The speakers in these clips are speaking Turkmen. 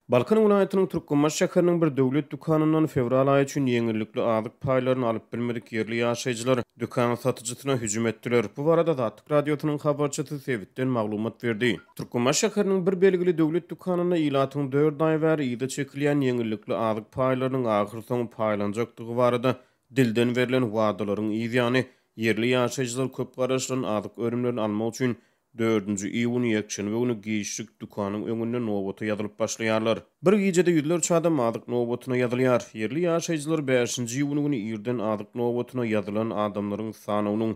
Balkan welaýatynyň Türkmenbaşy şäheriniň bir döwlet dükanyndan fewral aýy üçin ýeňillikli azyk paýlaryny alyp bilmedik ýerli ýaşaýjylar dükan satyjysyna hüjüm etdiler. Bu barada Azatlyk Radiosynyň habarçysy sebitden maglumat berdi. Türkmenbaşy şäheriniň bir belgili döwlet dükanynda ilatyň dört aý bäri yza çekilýän ýeňillikli azyk paýlarynyň ahyrsoňy paýlanjakdygy barada dilden berlen wadalaryň yzýany, ýerli ýaşaýjylar köp garaşylan azyk önümlerini almak üçin Dördünji iýun ýekşenbe güni giçlik dükanyň öňünde nobata ýazylyp başlaýarlar. Bir gijede ýüzlerçe adam azyk nobatyna ýazylýar. Ýerli ýaşaýjylar bäşinji iýun güni irden azyk nobatyna ýazylan adamlaryň sanawynyň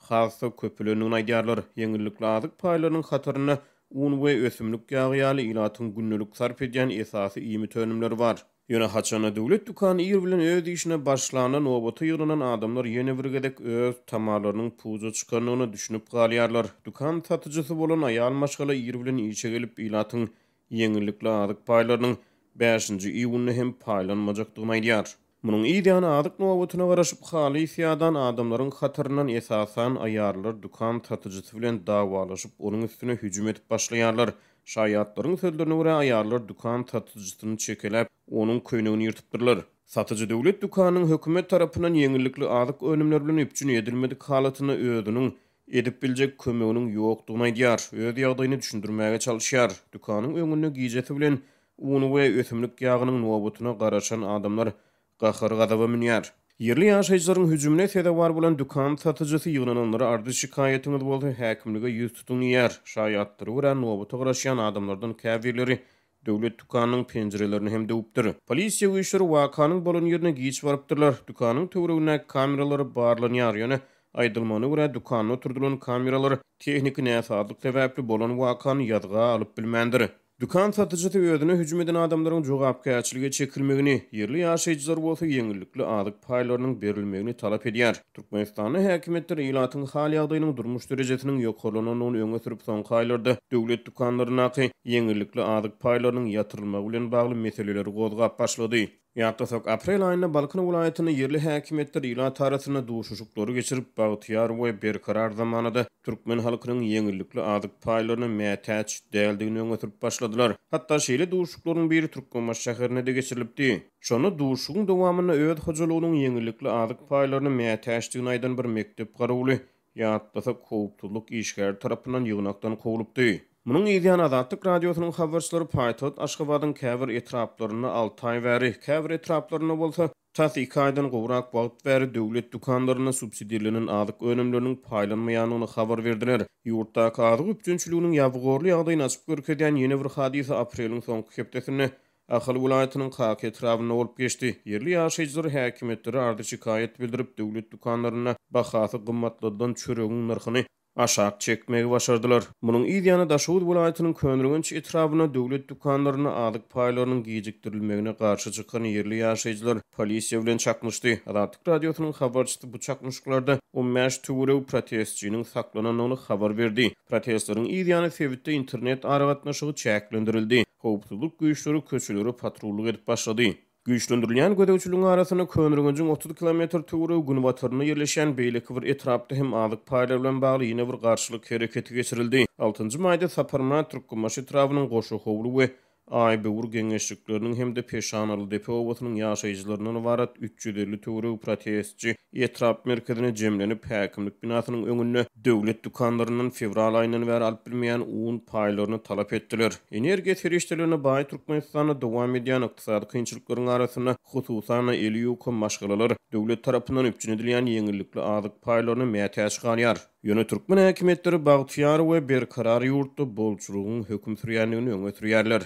has-da köpelendigini aýdýarlar. Ýeňillikli azyk paýlarynyň hatarynda un we ösümlik ýagy ýaly ilatyň gündelik sarp edýän esasy iýmit önümleri bar. Ýöne haçanda döwlet dükany ir bilen öz işine başlanda nobata ýygnanan adamlar ýene bir gezek öz tamalarynyň puja çykandygyna düşünip galýarlar. Dükan satyjysy bolan aýal maşgala ir bilen işe gelip ilatyň ýeňillikli azyk paýlarynyň bäşinji iýunda hem paýlanmajakdygyny aýdýar. Munuň yz ýany azyk nobatyna garaşyp halys ýadan adamlaryň hataryndan esasan aýallar dükan satyjysy bilen dawalaşyp onuň üstüne hüjüm edip başlaýarlar. Şaýatlaryň sözlerine görä, aýallar dükan satyjysyny çekeläp, onuň köýnegini ýyrtypdyrlar. Satyjy döwlet dükanynyň hökümet tarapyndan ýeňillikli azyk önümleri bilen üpjün edilmedik halatynda özüniň edip biljek kömeginiň ýokdugyny aýdýar, öz ýagdaýyny düşündirmäge çalyşýar. Dükanyň öňünde gijesi bilen un we ösümlik ýagynyň nobatyna garaşan adamlar gahar-gazaba münýär. Ýerli ýaşaýjylaryň hüjümine sezewar bolan dükan satyjysy ýygnananlara arzy-şikaýatyňyz bolsa häkimlige ýüz tutuň diýýär. Şaýatlara görä, nobata garaşýan adamlardan käbirleri döwlet dükanynyň penjirelerini hem döwüpdir. Polisiýa güýçleri wakanyň bolan ýerine giç barypdyrlar. Dükanyň töweregindäki kameralar barlanýar, ýöne aýdylmagyna görä, dükanda oturdylan kameralar tehniki näsazlyk sebäpli bolan wakany ýazga alyp bilmändir. Dükan satyjysy özüne hüjüm eden adamlaryň jogapkärçilige çekilmegini, ýerli ýaşaýjylar bolsa ýeňillikli azyk paýlarynyň berilmegini talap edýär. Türkmenistanda häkimiýetler ilatyň hal-ýagdaýynyň, durmuş derejesiniň ýokarlanandygyny öňe sürüp, soňky aýlarda döwlet dükanlaryndaky ýeňillikli azyk paýlarynyň ýatyrylmagy bilen bagly meseleleri gozgap başlady. Ýatlasak, aprel aýynda Balkan welaýatynda ýerli häkimiýetler ilat arasynda duşuşyklary geçirip, bagtyýar we berkarar zamanada türkmen halkynyň ýeňillikli azyk paýlaryna mätäç däldigini öňe sürüp başladylar. Hatda şeýle duşuşyklaryň biri Türkmenbaşy şäherinde-de geçirilipdi. Şonda duşuşygyň dowamynda öz hojalygynyň ýeňillikli azyk paýlaryna mätäçdigini aýdan bir mekdep garawuly Ýatlasak, howpsuzlyk işgäri tarapyndan ýygnakdan kowlupdy. Munuň yzýany Azatlyk Radiosynyň habarçylary paýtagt Aşgabadyň käbir etraplarynda alty aý bäri, käbir etraplarynda bolsa, tas iki aýdan gowrak wagt bäri döwlet dükanlarynda subsidirlenen azyk önümleriniň paýlanmaýandygyny habar berdiler. Ýurtdaky azyk üpjünçiliginiň ýabygorly ýagdaýyny açyp görkezýän ýene bir hadysa apreliň soňky hepdesinde Ahal welaýatynyň Kaka etrabynda bolup geçdi. Ýerli ýaşaýjylar häkimiýetlere arzy-şikaýat bildirip, döwlet dükanlarynda bahasy gymmatladylan çöregiň nyrhyny aşak çekmegi başardylar. Munuň yz ýany Daşoguz welaýatynyň Köneürgenç etrabynda döwlet dükanlarynda azyk paýlarynyň gijikdirilmegine garşy çykan ýerli ýaşaýjylar polisiýa bilen çaknyşdy. Azatlyk Radiosynyň habarçysy bu çaknyşyklarda 15 töweregi protestçiniň saklanandygyny habar berdi. Protestleriň yz ýany sebitde internet aragatnaşygy çäklendirildi. Howpsuzlyk güýçleri köçelere patrullyk edip başlady. Güýçlendirilýän gözegçiligiň arasynda Köneürgenjiň 30 kilometr töweregi günbatarynda ýerleşýän beýleki bir etrapda hem azyk paýlary bilen bagly ýene bir garşylyk hereketi geçirildi. Altynjy maýda Saparmyrat Türkmenbaşy etrabynyň Goşahowly we Aýböwür geňeşlikleriniň hem-de Peşanalydepe obasynyň ýaşaýjylaryndan ybarat 350 töweregi protestçi etrap merkezine jemlenip, häkimlik binasynyň öňünde döwlet dükanlaryndan fewral aýyndan bäri alyp bilmeýän un paýlaryny talap etdiler. Energiýa serişdelerine baý Türkmenistanda dowam edýän ykdysady kynçylyklaryň arasynda, hususan-da, eli ýuka maşgalalar döwlet tarapyndan üpjün edilýän ýeňillikli azyk paýlaryna mätäç galýar. Ýöne türkmen häkimiýetleri bagtyýar we berkarar ýurtda bolçulygyň höküm sürýändigini öňe sürýärler.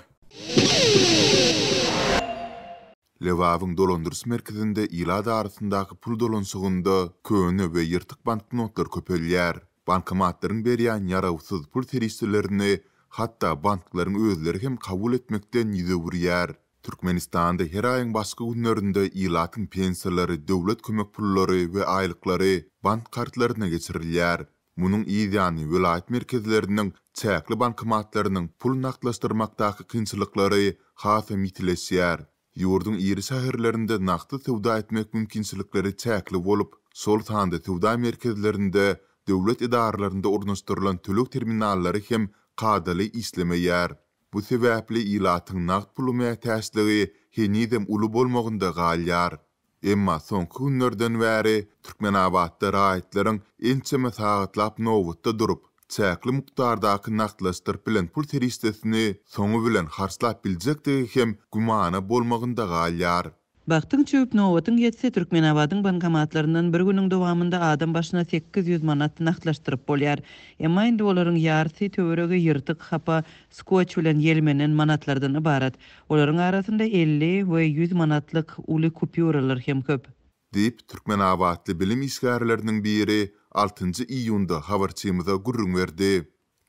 Lebabyň dolandyryş merkezinde ilat arasyndaky pul dolanyşygynda köne we ýyrtyk banknotlar köpelýär. Bankomatlaryň berýän ýarawsyz pul serişdelerini hatda banklaryň özleri hem kabul etmekden ýüz öwürýär. Türkmenistanda her aýyň başky günlerinde ilatyň pensiýalary, döwlet kömek pullary we aýlyklary bank kartlaryna geçirilýär. Munuň yz ýany welaýat merkezleriniň çäkli bankomatlarynyň pul nagtlaşdyrmakdaky kynçylyklary hasam ýitileşýär. Ýurduň iri şäherlerinde nagtsyz söwda etmek mümkinçilikleri çäkli bolup, şol sanda söwda merkezlerinde, döwlet edaralarynda ornaşdyrylan töleg terminallary hem kadaly işlemeýär. Bu sebäpli ilatyň nagt pula mätäçligi henizem uly bolmagynda galýar. Emma soňky günlerden bäri Türkmenabatda raýatlaryň ençeme sagatlap nobatda durup, çäkli mukdardaky nagtlaşdyryp bilen pul serişdesini soňy bilen harçlap biljekdigi hem gümana bolmagynda galýar. Bagtyň çüwüp, nobatyň ýetse, Türkmenabadyň bankomatlaryndan bir günüň dowamynda adam başyna 800 manat nagtlaşdyryp bolýar. Emma indi olaryň ýarysy töweregi ýyrtyk, hapa, skotç bilen ýelmenen manatlardan ybarat. Olaryň arasynda 50 we 100 manatlyk uly kupýuralar hem köp. Diýip, türkmenabatly bilim işgärleriniň biri altynjy iýunda habarçymyza gürrüň berdi.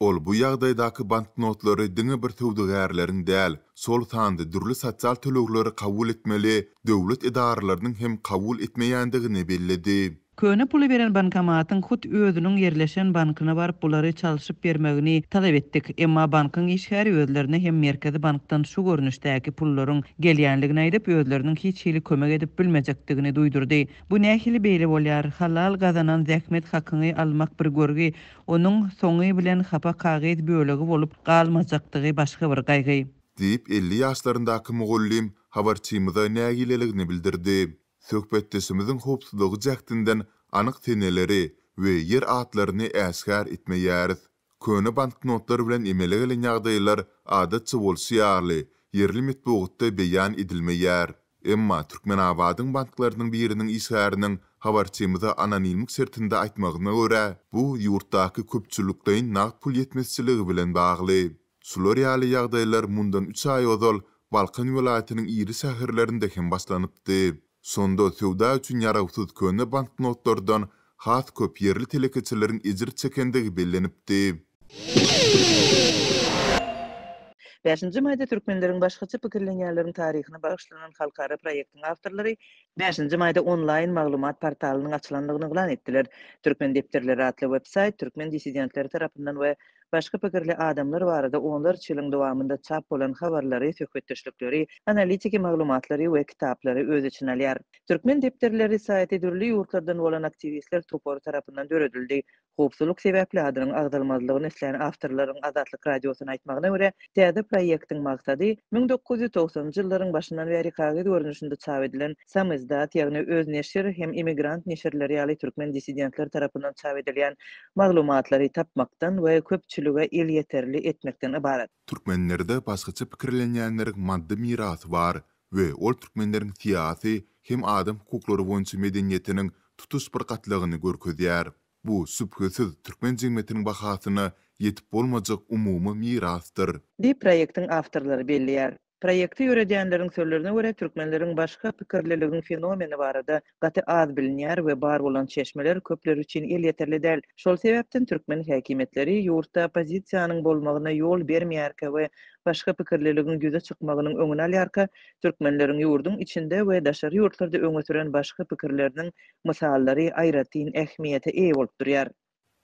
Ol bu ýagdaýdaky banknotlary diňe bir söwdagärleriň däl, şol sanda dürli sosial tölegleri kabul etmeli döwlet edaralarynyň hem kabul etmeýändigini belledi. Köne puly beren bankomatyň hut özüniň ýerleşen bankyna baryp bulary çalşyp bermegini talap etdik. Emma bankyň işgäri özlerine hem Merkezi bankdan şu görnüşdäki pullaryň gelýänligini aýdyp, özleriniň hiç hili kömek edip bilmejekdigini duýdurdy. Bu nähili beýle bolýar? Halal gazanan zähmet hakyňy almak bir görgi, Onuň soňy bilen hapa kagyz bölegi bolup galmajakdygy başga bir gaýgy. Diýip, 50 ýaşlaryndaky mugallym habarçymyza nägileligini bildirdi. Söhbetdeşimiziň howpsuzlygy jähtinden anyk seneleri we ýer atlaryny äşgär etmeýäris. Köne banknotlar bilen emele gelen ýagdaýlar, adatça bolşy ýaly, ýerli metbugatda beýan edilmeýär. Emma Türkmenabadyň banklarynyň biriniň işgäriniň habarçymyza anonimlik şertinde aýtmagyna görä, bu ýurtdaky köpçülikleýin nagt pul ýetmezçiligi bilen bagly. Şular ýaly ýagdaýlar mundan üç aý ozal Balkan welaýatynyň iri şäherlerinde hem başlanypdy. Şonda söwda üçin ýarawsyz köne banknotlardan has köp ýerli telekeçileriň ejir çekendigi bellenipdi. Bäşinji maýda türkmenleriň başgaça pikirlenýänleriň taryhyna bagyşlanan halkara proýektiň awtorlary Bäşinji maýda onlaýn maglumat portalynyň açylandygyny yglan etdiler. Türkmen depderleri atly web-saýt türkmen dissidentleri tarapyndan we başga pikirli adamlar barada onlarça ýylyň dowamynda çap bolan habarlary, söhbetdeşlikleri, analitiki maglumatlary we kitaplary öz içine alýar. Türkmen depderleri saýty dürli ýurtlardan bolan aktiwistler topary tarapyndan döredildi. Howpsuzlyk sebäpli adynyň agzalmazlygyny islän awtorlaryň Azatlyk Radiosyna aýtmagyna görä, täze proýektiň maksady 1990-njy ýyllaryň başyndan bäri kagyz görnüşinde çap edilen samizdat, ýagny özneşir hem immigrant neşirleri ýaly türkmen dissidentleri tarapyndan çap edilýän maglumatlary tapmakdan we köpçülige elýeterli etmekden ybarat. Türkmenlerde başgaça pikirlenýänleriň maddy mirasy bar we ol türkmenleriň syýasy hem adam hukuklary boýunça medeniýetiniň tutuş bir gatlagyny görkezýär. Bu, şübhesiz, türkmen jemgyýetiniň bahasyna ýetip bolmajak umumy mirasdyr. Diýip, proýektiň awtorlary belleýär. Proýekti ýöredýänleriň sözlerine görä, türkmenleriň başga pikirliligiň fenomeni barada gaty az bilinýär we bar bolan çeşmeler köpler üçin elýeterli däl. Şol sebäpden türkmen häkimiýetleri ýurtda oppozisiýanyň bolmagyna ýol bermeýärkä we başga pikirliligiň ýüze çykmagynyň öňüni alýarka, türkmenleriň ýurduň içinde we daşary ýurtlarda öňe süren başga pikirleriniň mysallary aýratyn ähmiýete eýe bolup durýar.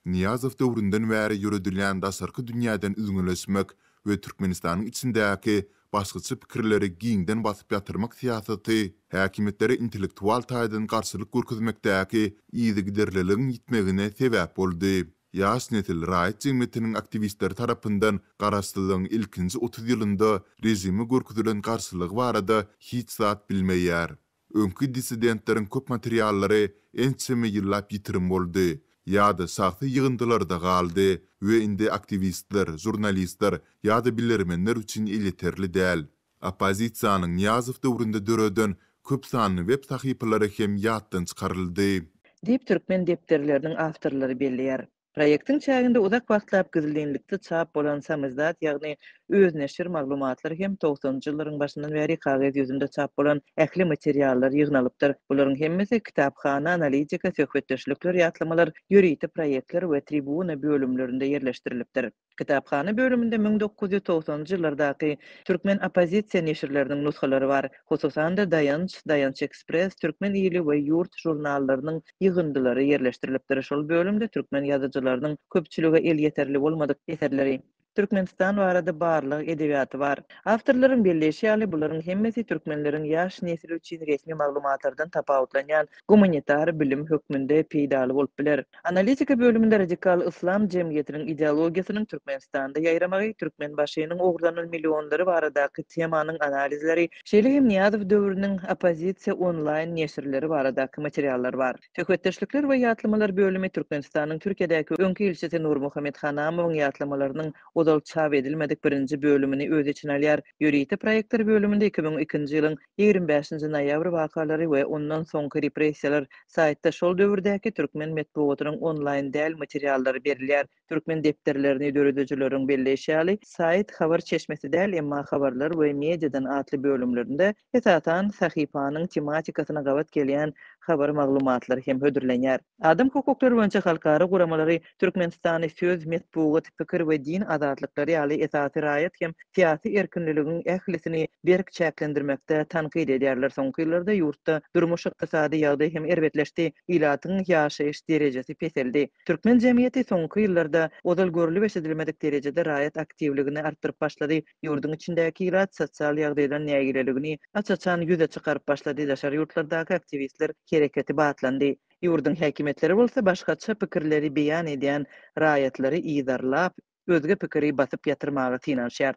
Nyýazow döwründen bäri ýöredilýän daşarky dünýäden üzňeleşmek we Türkmenistanyň içindäki başgaça pikirleri giňden basyp ýatyrmak syýasaty häkimiýetlere intellektual taýdan garşylyk görkezmekdäki yzygiderliligiň ýitmegine sebäp boldy. Ýaş nesil raýat jemgyýetiniň aktiwistleri tarapyndan garaşsyzlygyň ilkinji 30 ýylynda režime görkezilen garşylygy barada hiç zat bilmeýär. Öňki dissidentleriň köp materiallary ençeme ýyllap ýitirim boldy ýa-da şahsy ýygyndylarda galdy we indi aktiwistler, žurnalistler ýa-da bilermenler üçin elýeterli däl. Oppozisiýanyň Nyýazow döwründe döreden köp sanly web sahypalary hem ýatdan çykaryldy. Diýip, türkmen depderleriniň awtorlary belleýär. Proýektiň çäginde uzak wagtlap gizlinlikde çap bolan samizdat, ýagny özneşir maglumatlar hem togsanynjy ýyllaryň başyndan bäri kagyz ýüzünde çap bolan ähli materiallar ýygnalypdyr. Bularyň hemmesi kitaphana, analitika, söhbetdeşlikler, ýatlamalar, ýörite proýektler we tribuna bölümlerinde ýerleşdirilipdir. Kitaphana bölüminde 1990-njy ýyllardaky türkmen oppozisiýa neşirleriniň nusgalary bar. Hususan-da, Daýanç, Daýanç Ekspress, Türkmen ili we Ýurt žurnallarynyň ýygyndylary ýerleşdirilipdir. Şol bölümde türkmen ýazyjylarynyň köpçülige elýeterli bolmadyk eserleri. Türkmenistan barada barlag edebiýaty bar. Awtorlaryň belleýşi ýaly, bularyň hemmesi türkmenleriň ýaş nesli üçin resmi maglumatlardan tapawutlanýan gumanitar bilim hökmünde peýdaly bolup biler. Analitika bölüminde radikal yslam jemgyýetiniň ideologiýasynyň Türkmenistanda ýaýramagy, Türkmenbaşynyň ogurlanan millionlary baradaky temanyň analizleri, şeýle hem Nyýazow döwrüniň oppozisiýa onlaýn neşirleri baradaky materiallar bar. Söhbetdeşlikler we ýatlamalar bölümi Türkmenistanyň Türkiýedäki öňki ilçisi Nurmuhammet Hanamowyň ýatlamalarynyň ozal çap edilmedik birinji bölümini öz içine alýar. Ýörite proýektler bölüminde 2002-nji ýylyň 25-nji noýabr wakalary we ondan soňky repressiýalar saýtda şol döwürdäki türkmen metbugatynyň onlaýn däl materiallary berilýär. Türkmen depderlerini döredijileriň belleýşi ýaly, saýt habar çeşmesi däl, emma habarlar we mediadan atly bölümlerinde, esasan, sahypanyň tematikasyna gabat gelýän habar maglumatlary hem hödürlenýär. Adam hukuklary boýunça halkara guramalary Türkmenistany söz, metbugat, pikir we din azatlyklary ýaly esasy raýat hem syýasy erkinliligiň ählisini berk çäklendirmekde tankyt edýärler. Soňky ýyllarda ýurtda durmuş-ykdysady ýagdaý hem erbetleşdi, ilatyň ýaşaýyş derejesi peseldi. Türkmen jemgyýeti soňky ýyllarda ozal görlüp-eşidilmedik derejede raýat aktiwligini artdyryp başlady. Ýurduň içindäki ilat sosial ýagdaýdan nägileligini aç-açan ýüze çykaryp başlady, daşary ýurtlardaky aktiwistler hereketi batlandy. Ýurduň häkimiýetleri bolsa başgaça pikirleri beýan edýän raýatlary yzarlap, özge pikiri basyp ýatyrmaga synanyşýar.